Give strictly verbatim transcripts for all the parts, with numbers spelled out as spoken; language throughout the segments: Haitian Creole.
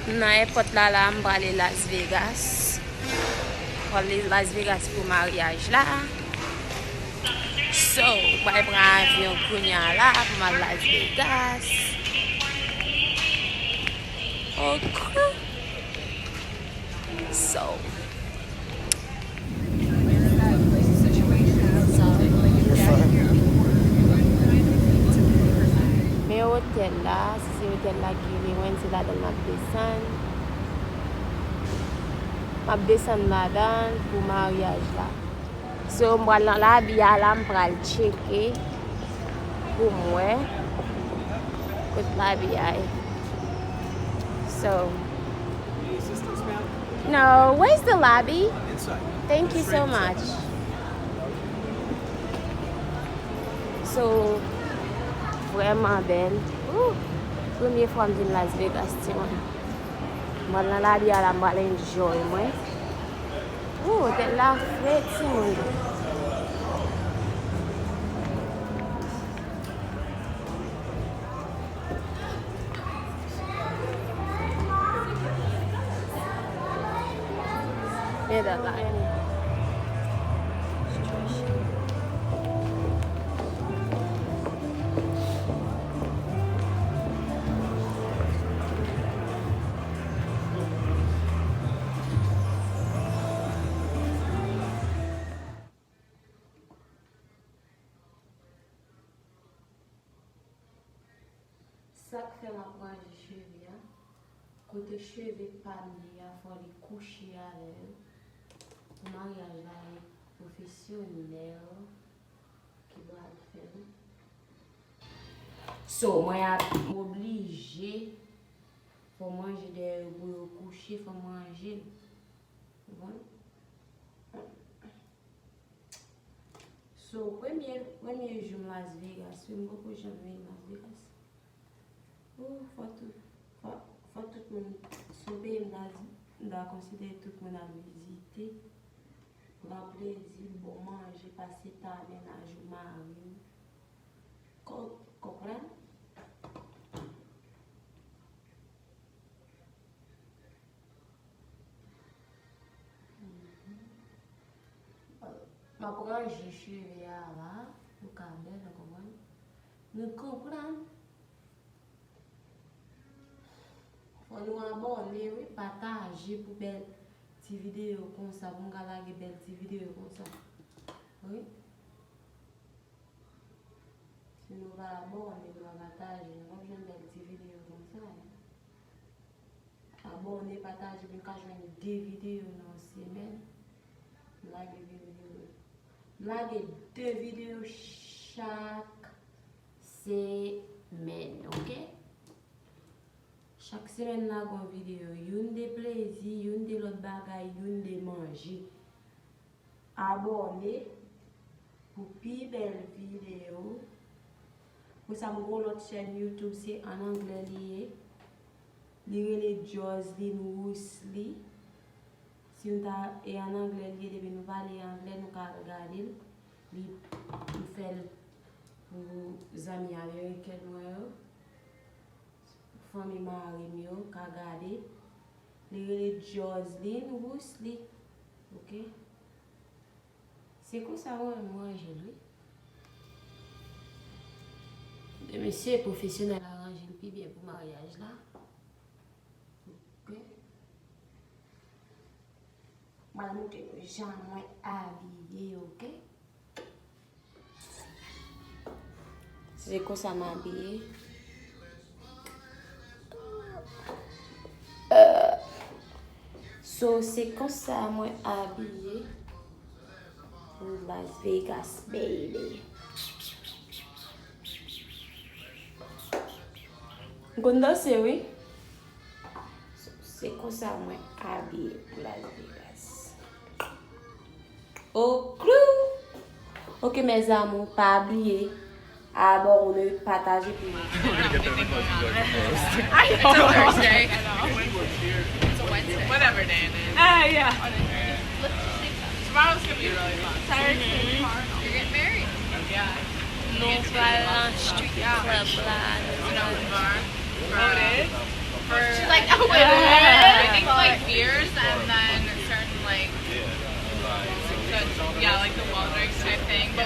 M nan èpòt la la, m prale Las Vegas. Prale Las Vegas pou maryaj la. So, m pral pran avyon kounye a la pou m al Las Vegas. Ok. So. Men otèl la, si se otèl la ki rele mwen, se ladan l m ap desann. M ap desann ladan l pou maryaj la. So, m pral nan labi a la, m pral tcheke pou m wè kot labi a ye. So, no, where's the lobby? Thank you so much. So, vrèman bèl. Ooh, premye fwa m vin Las Vegas, timoun. M pral nan labi a la, m pral enjoy mwen. Ooh, otèl la fre, timoun. Sa k fè m ap ranje cheve a, kote cheve pa m ye a, fò li kouche avè l. Pou maryaj la, e pwofesyonèl ki pral fè l. So, mwen ap, m oblije fò manje dèyè yo pou yo kouche, fò m ranje l. Ou konprann? So, premye, premye jou m Las Vegas, wi, m poko janm vin Las Vegas. Ooh, fò tout, fò, fò tout moun, se yon peyi m ta di, m ta konsidere tout moun ap vizite. Pran plezi, bon manje, pase tan a mennaj ou, mari w. Ko-, konprann? M ap ranje cheve a la, pou ka bèl, ou konprann? Nou konprann? Fò nou abòne, wi, pataje pou bèl ti videyo konsa, pou m ka lage bèl ti videyo konsa. Wi. Si nou pa abòne, nou pa pataje, nou p ap jwenn bèl ti videyo konsa, wi. Abòne, pataje pou n ka jwenn de videyo nan yon semèn. M lage de videyo. M lage de videyo chak semèn, ok? Chak semèn, m lage yon videyo. Youn de plezi, youn de lòt bagay, youn de manje. Abòne pou pi bèl videyo. Pou sa, m gen yon lòt chèn YouTube, se an anglè li ye. Li rele Joslyn Woosly. Si nou ta, e an anglè li ye, depi nou pale anglè, nou ka gade l. Li, m fè l pou zanmi amerikèn mwen yo. Fanmi mari m yo ka gade. Li rele Joslyn Woosly. Ok? Se konsa mwen menm m ranje l, wi. Men mesye pwofesyonèl la ranje l pi byen pou maryaj la. Ok? M al montre nou jan mwen abiye, ok? Se konsa m abiye. Euh, so, se konsa mwen abiye pou Las Vegas, baby. M konn danse, wi. Se konsa mwen abiye pou Las Vegas. Oklou! Ok, mes amours, pa bliye abòne, pataje pou nou. We're gonna get there in the closing. I know. It's a Thursday. It's a Wednesday. Whatever day it is. Ah, yeah. Tomorrow's gonna be really fun. Saturday, tomorrow. You're getting married. Yeah. Nou pral nan street club la. She's like, oh, wait, wait, wait.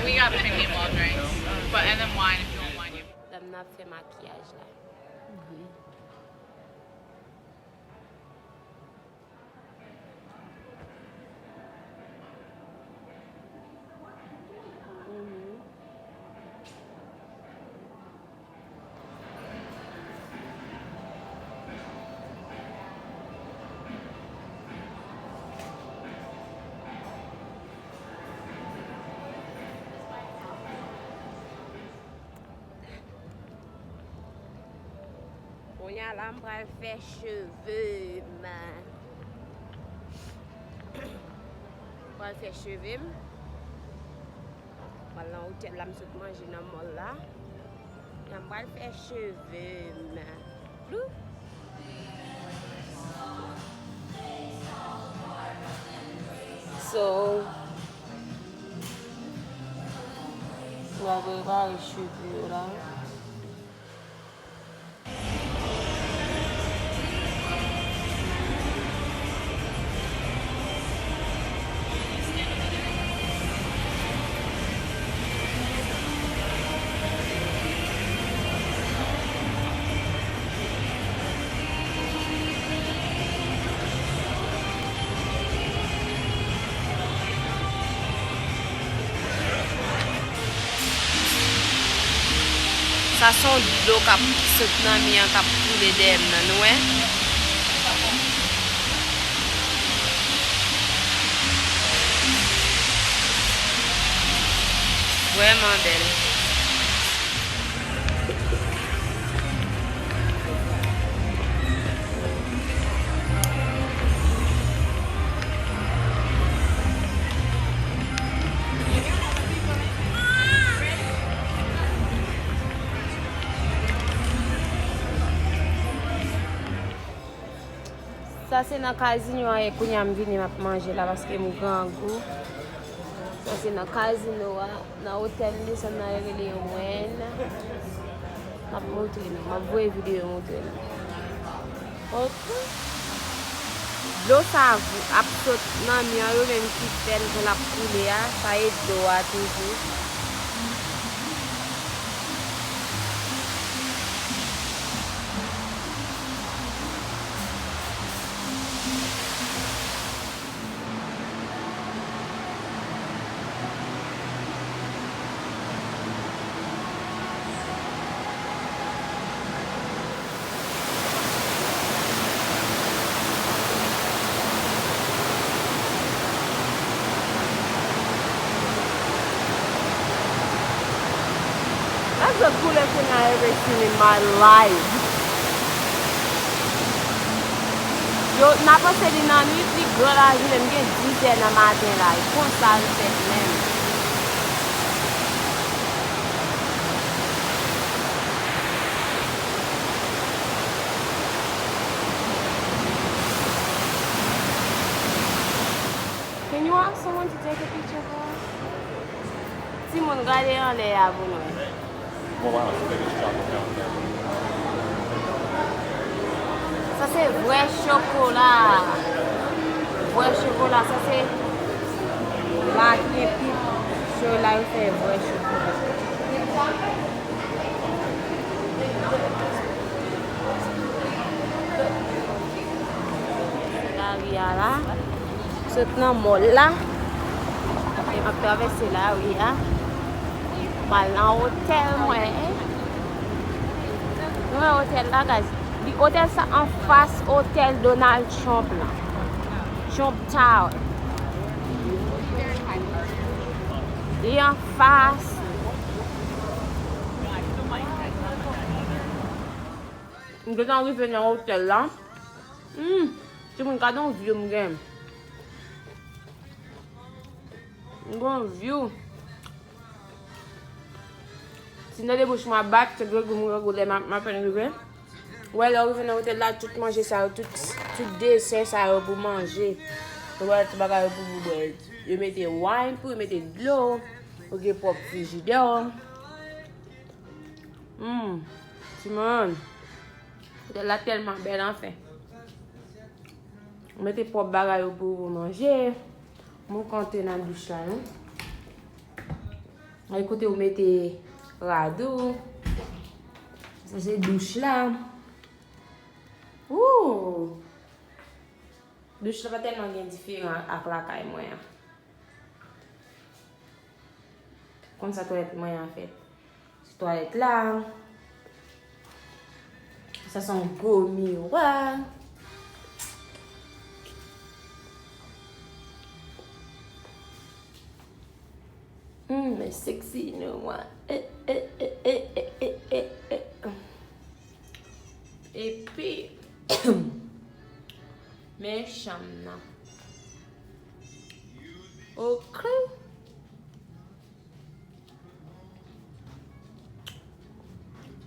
We got premium all drinks, but and then wine if you want wine. Dam nan ap fè makiyaj la. Kounye a la, m pral fè cheve m. M pral fè cheve m. M pral nan otèl la, m sot manje nan mall la. Kounye a m pral fè cheve m. Blou. So, m ap prepare cheve yo la. Sa se yon dlo k ap sot nan mi an k ap koule dèyè m nan, nou wè? Vrèman bèl. Sa se nan kazino a, e kounye a m vini, m ap manje la paske m grangou. Sa se nan kazino a, nan otèl li, sa nan rele Wynn. M ap montre nou, m ap voye videyo montre nou. Ok. Dlo sa ap sot nan mi an, yo menm ki fè l jan l ap koule a, sa e dlo a toujou. Gad zòt koulè kounye a, ever seen in my life. Yo, n a panse li nan nwit, li gran lajounen, m gen dizè nan maten la, e konsa l fèt menm. Can you ask someone to take a picture for us? Timoun, gade anlè a pou nou. Sa se vrè chokola. Vrè chokola. Sa se la ki gen pi cho la, yo fè vrè chokola. Lari a la. Sot nan mall la. E m ap travèse lari a. M al nan otèl mwen. Nou wè otèl la, guys. Li, otèl sa anfas otèl Donald Trump la. Trump Tower. Li anfas. M gentan rive nan otèl la. Hmm, timoun, gade yon view m gen. M gen yon view. Si m tande bouch mwen ap bat, se grangou m grangou lè m ap, m apèn rive. Wè, lè w rive nan otèl la, tout manje sa yo, tout, tout desè sa yo pou manje. Ou wè, tout bagay yo pou, pou bwè. Yo mete wine pou, yo mete dlo. Ou gen pwòp frijidè w. Hmm, timoun. Otèl la tèlman bèl, anfen. Mete pwòp bagay ou pou, pou manje. Mwen konte nan douch la, non. Ay, kote ou mete rad ou. Sa se douch la. Ooh! Douch la pa tèlman gen diferan ak lakay mwen an. Konn sa twalèt mwen an fèt. Se twalèt la. Sa se yon gwo miwa. Hmm, men sexy nou mwen. Eh, eh, eh, eh, eh, eh, eh, eh. Epi, men chanm nan. Ok.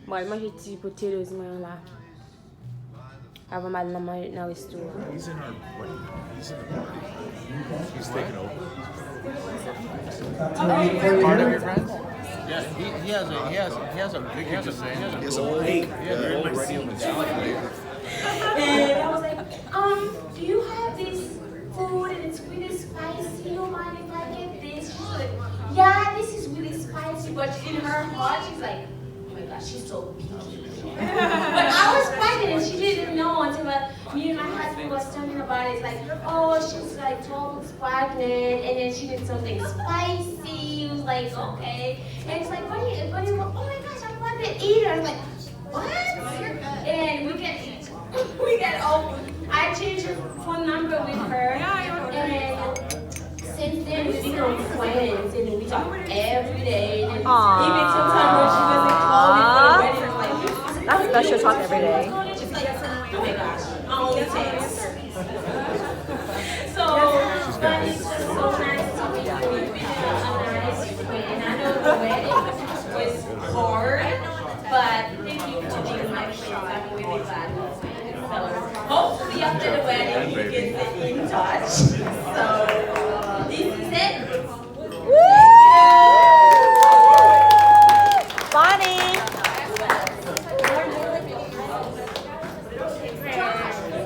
Mwen al manje ti potatoes mwen an la. Avan m al nan, nan resto. He's in our, what, he's in the party. He's taking over. Part of your friends? Yeah, he, he has a, he has, he has a big, he has a, he has a gold, he has a gold radio. And I was like, um, do you have this food and it's really spicy? You don't mind if I get this? She's like, yeah, this is really spicy, but in her heart, she's like, oh my God, she's so picky. But I was pregnant and she didn't know until, uh, me and my husband was talking about it. It's like, oh, she's like twelve weeks pregnant and then she did something spicy. He was like, okay. And it's like, what do you, what do you, oh my gosh, I'm about to eat her. I was like, what? And we get, we get off. I changed her phone number with her. And since then, we become friends and we talk every day. And even sometimes when she doesn't call me for the wedding, I'm like, that's special talk every day. She's like, oh my gosh, I only text. So, but it's just so nice to meet you. You've been a, a nice friend. I know the wedding was hard, but thank you for being my friend. I'm really glad. So, hopefully after the wedding, we can stay in touch. So,